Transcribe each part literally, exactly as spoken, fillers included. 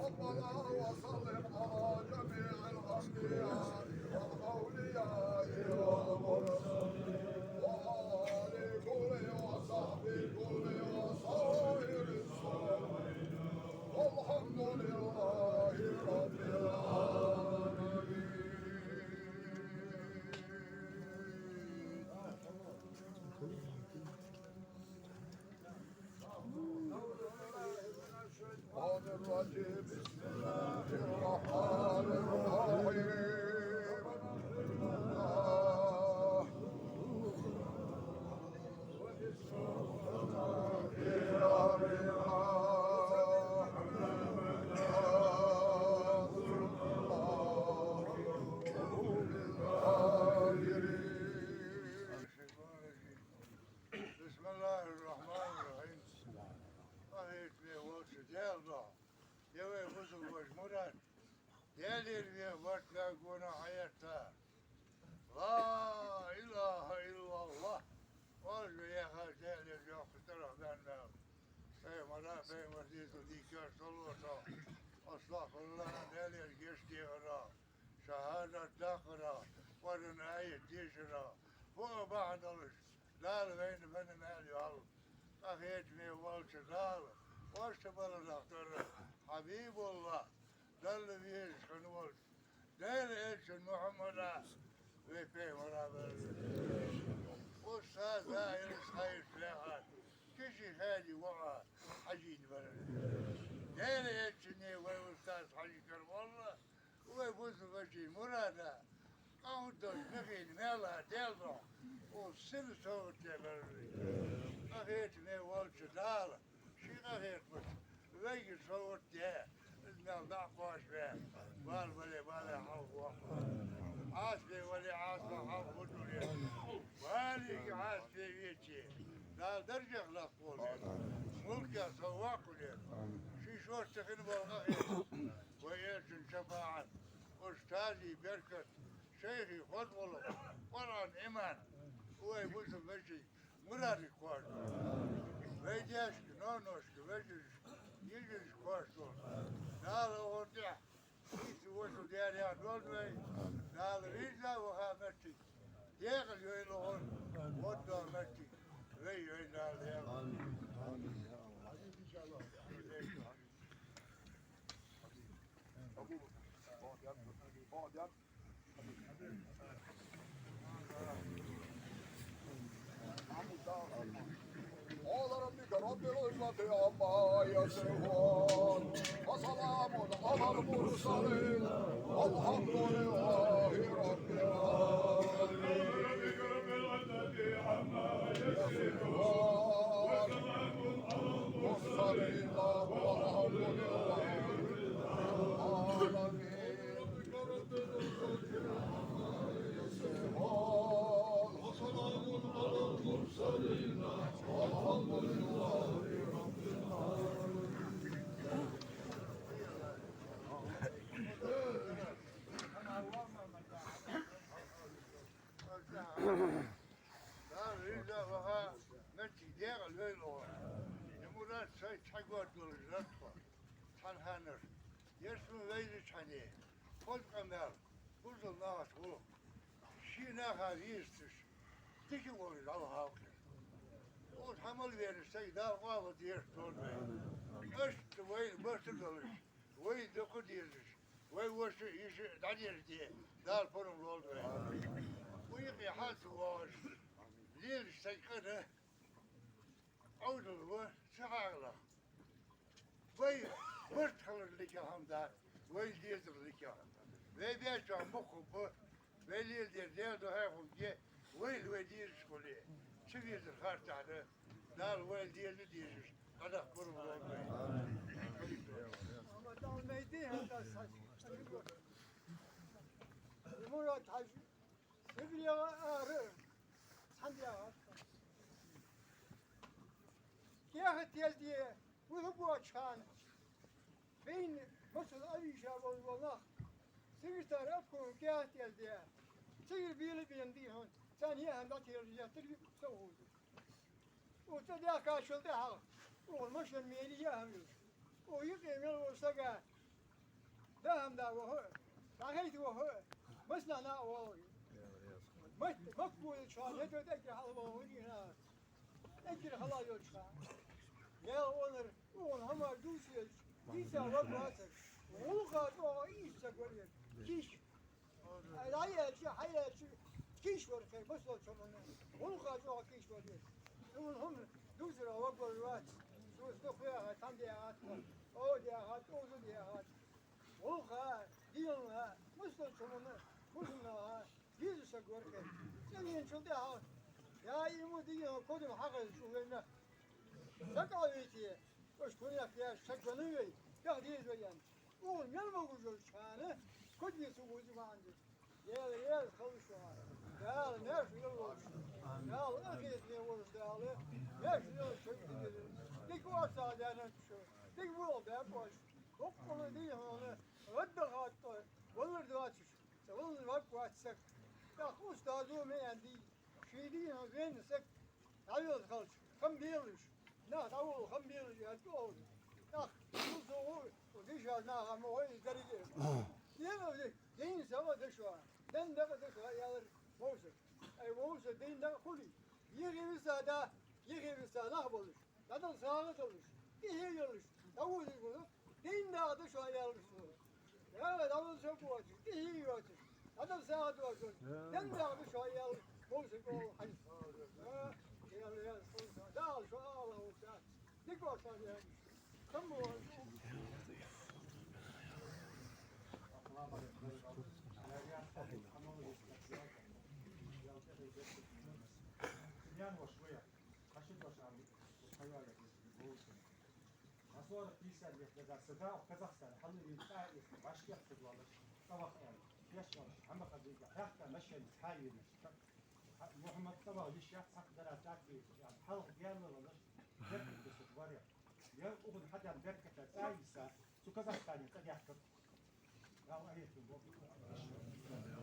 ربنا وسلم على جميع الأنبياء والأولياء والمرسلين وآل كل وصحبه كل وسائر السلام. والحمد لله رب العالمين. الشيطان الرجيم. بسم الله الرحمن الرحيم. بسم الله الرحمن الرحيم. Ӏа хьийца веза волча Даьла духьа, я вай бусалба воша Мурад, Даьлагара веза волча нагахьа гонахьа хьаетта. لا إله إلا الله. Оалаш ве яхаш Даьлагара йоккха тӀарах баьнна. Пайхамара, пайхамара дезал дийкъар салота, астагӀфируллахӀ, Даьлера гешт дехара, шахӀадат даккхара, Къуръан аят дешара, фу бахьан долаш, Дала вайна мана маьл йоал. Къахетаме волча Дала, оаш тӀа баларах дар, ХьабибуллахӀ, Далла везаш хинна волча Даьла элчан Мухьаммада, вай пайхамара бар. Устаза Ӏаьлас хьаеш ваьхар, киши хаьли воӀа хьажийна бар. Даьла элчане вай устаз хьажа кара валла, вай бусалба вежарий мурада, къахьуд долча нахийна маьла Даьла духьа, укх сина совгӀат даь бар. Къахетаме волча Дала, ший къахетамца вайга совгӀат даь, из маьл дӀа а кхоачаш ваь, бала вале, бала хьалхаваккха, Ӏазап вале, Ӏазапах хьалхавуталва. Валига Ӏазап веча, Дала даржах лакхволва, мулках совваккхалва. Ший шортта хинна бола къахетам, вай элчан шафаӀат, устазий беркат, шайхий хоза гӀулакх, Къуръан, иман, вай бусалба вежарий мурадаш кхоачаш долда. Вай даьшка, ноаношка, вежарашка, йижарашка кхоачаш долда. Дала укхар тӀехьа нийса вошал деррига долда вай. Дала риза ваха моттиг декъала йойла укхун, водда моттиг вай йойла Дала. Амин. قال ربك رب العزة عما يصفون، وسلام على المرسلين، والحمد لله رب العالمين. المرسلين، والحمد لله رب العالمين. وسلام على المرسلين، والحمد لله رب العالمين. Дала риза ваха моттиг декъала йойла укхун. Ер мурад сай цхьа год долаш латт тхо, цхьан ханара. Ер сона вайзача хана, хоза къамаьл, бусалба нахаца гӀулакх, ший наха везаш, дика волаш дӀавахав-кх ер. Укх тӀа хьа мел веннача сага Дала къоабал деш долда вай. Иштта вайна барт долаш, вай дукха дезаш, вай воша а йиша а дӀадерзаде Дала пурам лолда вайна. Укх юкъе хьал ца воагӀаш лелаш саг къа да, Ӏовдал ва, ца хьагӀлах. Вай барт хилар ликаха хӀама дац, вай дезар ликаха. Вай бечох мух хургба, вай леладер Даьла духьа хургья, вайла вай дезаш хуле, ца везар харцахьа да. Дала вайла деза дезаш дӀадаккха пурам лолда вайна. Мурад-Хьажа, Сибрера ара цхьан дегӀа кехат язде, вуьха боацача хана, вайна масала Ӏовийша вола нах, секретарь, обком кехат язде, цигара бела бена дий хьона, царна яа хӀама дӀателаш еттар совгӀат да. Укх цӀа даьхкачул тӀехьагӀа, укхун машен мери яа хӀама йолаш, укх юкъе мел волча сага да хӀама да ваха а, дӀахайта ваха а, массанахьа а воагӀа. Мат-, Макка волча хана хӀета тӀеггара хьалвоагӀа вай наха. ТӀеггара хала йолча хана, Даьла валар, укхун хӀамаш дувца езаш, дийца варгвацар. ГӀулакха чӀоагӀа ийрча саг вар ер, кийча. Ай, дӀаяьлча, хьаяьлча, кийча вар кхы, бусалба хӀамана. ГӀулакха чӀоагӀа кийча вар ер. Цун хӀама дувцарах варгвар вац. Цо дукха яхад, цхьана даьхад, укхаза даьхад, укхаза даьхад. ГӀулакха, дегӀаца, бусалба хӀамана, бусалба наха дезаш саг вар кхы. ЦӀа веначул тӀехьагӀа, я има дегӀа кодам хьахезача вайна, саг Ӏовеце, оаш кхунех яш саг венна вай, тӀех деза вай аьнна. Укхун мел могаш йолча хана, кодаме ца вувза маӀан да. Даьла раьза хилва шоана. Дала маьрша вела волва шо. Дала къахетаме волва Дала, маьрша вела шо дика. Дика орцагӀдаьннад шо. Дика болх баьб оаш. Боккъала дий хьона, гӀаддахад тхо, валар доацаш. Цхьа валар варгвац саг. ТӀаккха устазо ма аьннадий, ший дий хьона венна саг дӀавелла хилча, хам белаш, Нах дӀаволла хам белаш яц оалаш. ТӀаккха дузза гӀо, дешаш наха ма гӀой из деррига. Дена веза, дийна сама дешаш, ден дакъа дешаш, аьлар вовзар. Ай, вовзар, дийна дакъа хулий? Йихи виса да, йихи виса нах болаш, дӀадала сагӀа долаш, тӀехье йолаш, дӀавозаш вара, дийна дакъа дешаш, аьлар цо. Я, дӀавала саг воацаш, тӀехье йоацаш, дӀадала сагӀа доацаш, ден дакъа дешаш, аьлар вовзар, оал хьайса. Я, я, я, дала шо Аллахӏ вац. Асора пятьдесят лет назад сага Казахстан хьалли цӀа из башкет худвалаш, цӀавах аьнна, деш валаш, хӀама хазига хьехка машен цхьа венаш. Мухьаммад цӀавах лиш яц, цхьа дара цӀа венаш, хьалха генна валаш, дерриг дусут варе. Ер угӀун хьадан берката цӀа йиса, цу Казахстане цӀа дехкар. السلام عليكم ورحمة الله وبركاته.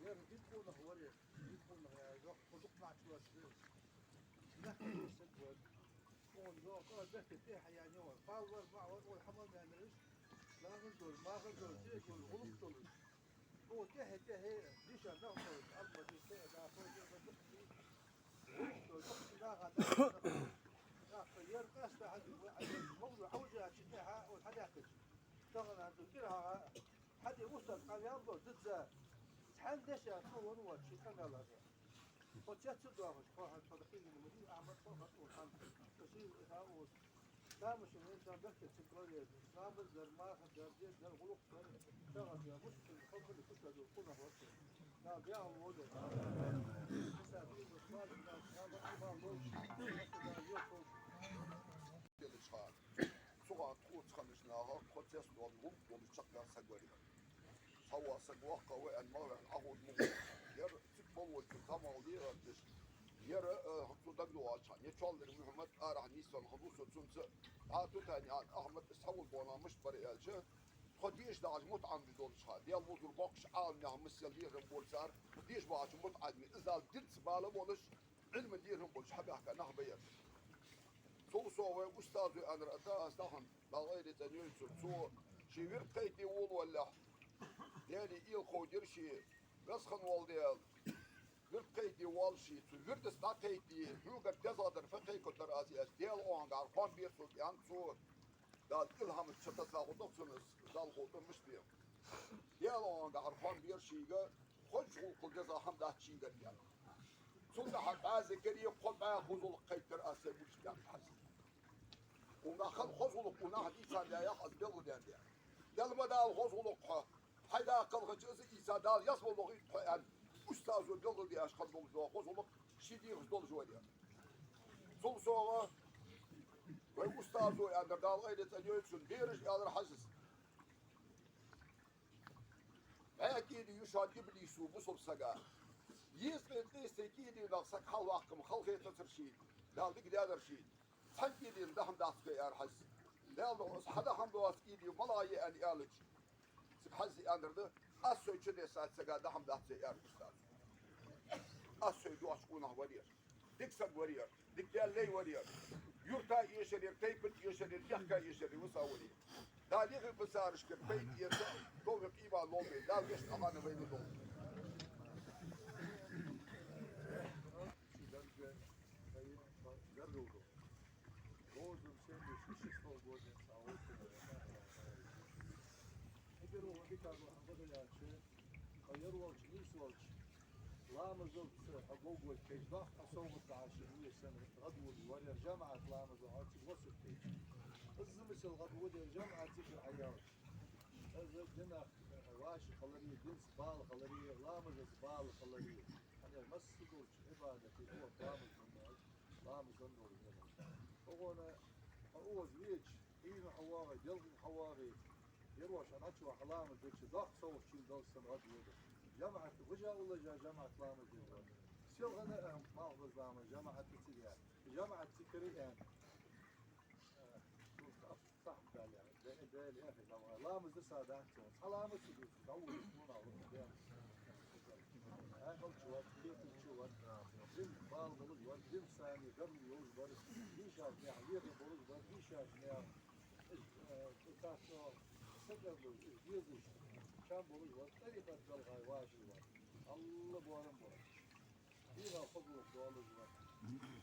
Ер дикъонах варе, дикъонах я, йоккха дукха нах чу вац вер. Нах чу вац вер. Он докъа бехке тӀехьа яьнна вар. Палвар, маӀвар, ой, хӀама мянриш. ЛагӀар долаш, махар долаш, тӀе долаш, гӀулакх долаш. О, тӀехьа, тӀехьа, диша нах долаш, Ӏалма диша, да, хой, да, да, да. ГӀулакх долаш, нах, да, да, да. Нах, ер къаста хьади, ва, ай, мовзу хьаужа, чи тӀехьа, о, хьадаьккхача. Тахан хьаду кира хьа, Хьаде устаз къамаьл дора дизза. Цхьан деша тхо вон вац ши къамаьл аса. Тхо цеццадоахаш, тхо хьан тхо дахингина ма дий, Ахьмад, тхо хьан тхо хан. Тхо ши ха ус. Тамашийна венчан бехке циклон еза. Ламаз дар, маха дар, дед дар, гӀулакх дар. ТагӀа дар, муштин, хокули куша дар, куна хвату. Да, бял вода. Иса, бимус, мазин, да, да, да, да, да, да, да, да, да, да, да, да, да, да, Цуган тхоца ханаш наха, тхо цецдоалла, гӀулакх долаш чакхдаьнна саг вар ер. Цхьавола саг воккха ва аьнна, ма ваьнна, Ӏохувш ма гӀо. Ер цига болволча тамал дегӀардаш. Ер, э, цу дагадоагӀача хана, е чоллар Мухьаммад арахьа нийсвенна хиннав со цунца. ДӀа тутани ан Ахьмад, из хьавола бона мишта бар аьлча, тхо деша дахьаш мутаӀаммаш долча хана, Даьла вузар боккхача Ӏаламнаьха массе лерхӀам бора цар, деша бахача мутаӀадми, из Дала динца бала болаш, Ӏилма лерхӀам болаш хьабаьхка нах ба ер. Цул совгӀа вай устазо аьннар а да аз тахан, Дала гӀайре цӀенйойла цун, цо ший вирд кхайкаде волавалалехь, Даьлий уйла кховдаяр ший, веза хинна вола Даьла, вирд кхайкаде воалл ший, цу вирдаца дӀакхайкаде, хьогара дезагӀдар фу кхайкаргдар аз, аьлча, Даьла оагӀорахьара хоам бера сога, аьннад цо. Дала илхьамаш чу таса хургда цунна, Дала ховргда мишта бе. Даьла оагӀорахьара хоам бера шийга, хозача гӀулакхал деза хӀама дац шийгара, аьнна. Цудухьа бӀаь зикаре, кхо бӀаь хоза гӀулакх кхайкар аз сай гучадаьннад хьажа. Укхунах хинна хоза гӀулакх, укхунах дийца да яхаш аз белгалдаьннад. Дала ма дала хоза гӀулакх хьо, хьай да кхалхача из ийца Дала ялсмала вахийта хьо, аьнна, устазо белгалдаьнна хинна долаш дола хоза гӀулакх ший дегӀаца долаш вар ер. Цул совгӀа вай устазо аьннар, Дала гӀайре цӀенйойла цун, бераш аьлар хьажа. БӀаь кӀийле я шоана иблисо бусалба сага. Езткъеи ткъеи цхьа кӀийле нах саг хьалваккха ма халахетацар шийна, Дала дика даьдар шийна. Цхьан кӀийлена дахьам дац кхы, аьлар хьажа. Даьла духьа, из хьадахьам доаца кӀийле малагӀа я аьнна аьлча, цига хьажа аьннар да, аз сой чудессача сага дахьам дац, аьлар устазо. Аз сой дохьаш къонах вар ер. Дика саг вар ер. Дика даьллай вар ер. Юрта эшар ер, тайпан эшар ер, мехка эшар ер, виса вар ер. Дала юхе бисарашкара пайда эца, товфикъ, иман лолда вайна, Дала вешта ахана вайна долда. Гожам семьдесят шестого года. Хьа ер волча, нийсволча, ламазалца хьо гӀоргволга кхайкача, доккха совгӀат да шоана, вай санна гӀадвода вар ер жамаӀат ламазо, хьо цига васар кхайкача. Из мисал гӀадвода ер жамаӀат зикар Ӏаяьлча. Из динах вӀашагӀкхетар, динца бала хилар, ламазаца бала хилар. ХӀана аьлча масса долча Ӏибадате, хӀаьта ламаз ма дий, ламаз ма дий. Хьо гӀоргва, хьо укхаза веча, хьийна хьо воагӀе, делкъа хьо воагӀе, ер воша хьа чу хьо ламаз деча, доккха совгӀат шийна долаш санна гӀадвода. ЖамаӀат, гӀужа уллаш жамаӀат ламаз дергва. Селхана а малхбуза ламаз жамаӀатаца я, жамаӀат зикар я. Сахьаб дале, Даьла яхе, ламаз дар са дац цун. Цхьа ламаз ца дувцаш, дӀавода хьона, Даьла. Ӏаьхалча вар, кхетача вар, дин бала болаш вар, дин сани дарна йолаш вар, дийшача наьха лерхӀам болаш вар, дийшача наьха, э, цхьа сакъердалуш, дезалуш, чам болаш вар, тӀарикъат белггӀай вӀаший вар. Алла боарам бар. Дала къоабал долаш вар.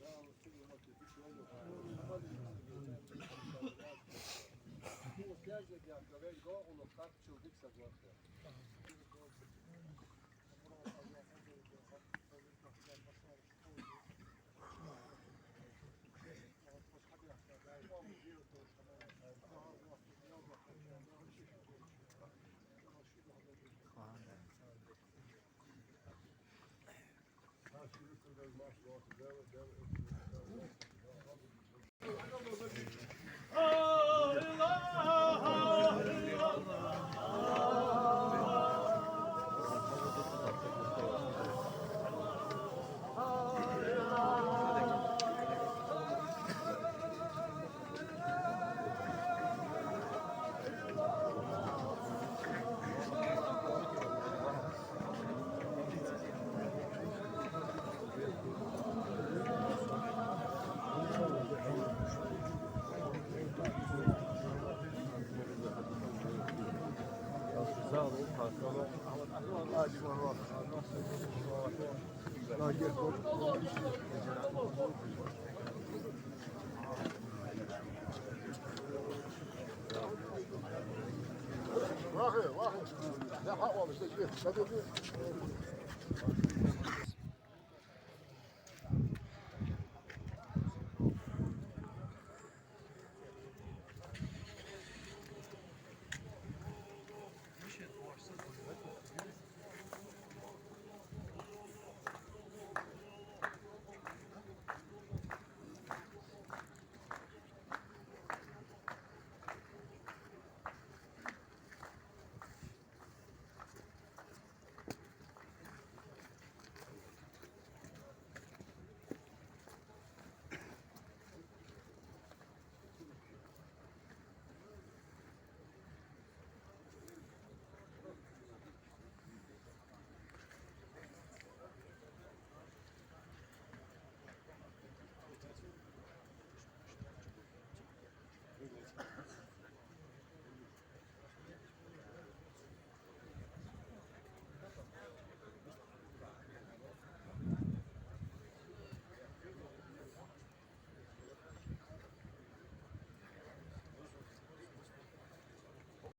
Дала цу уммата дика йойла. Хьо каьжа дехка вай догӀулакх кхаччал дика саг вар.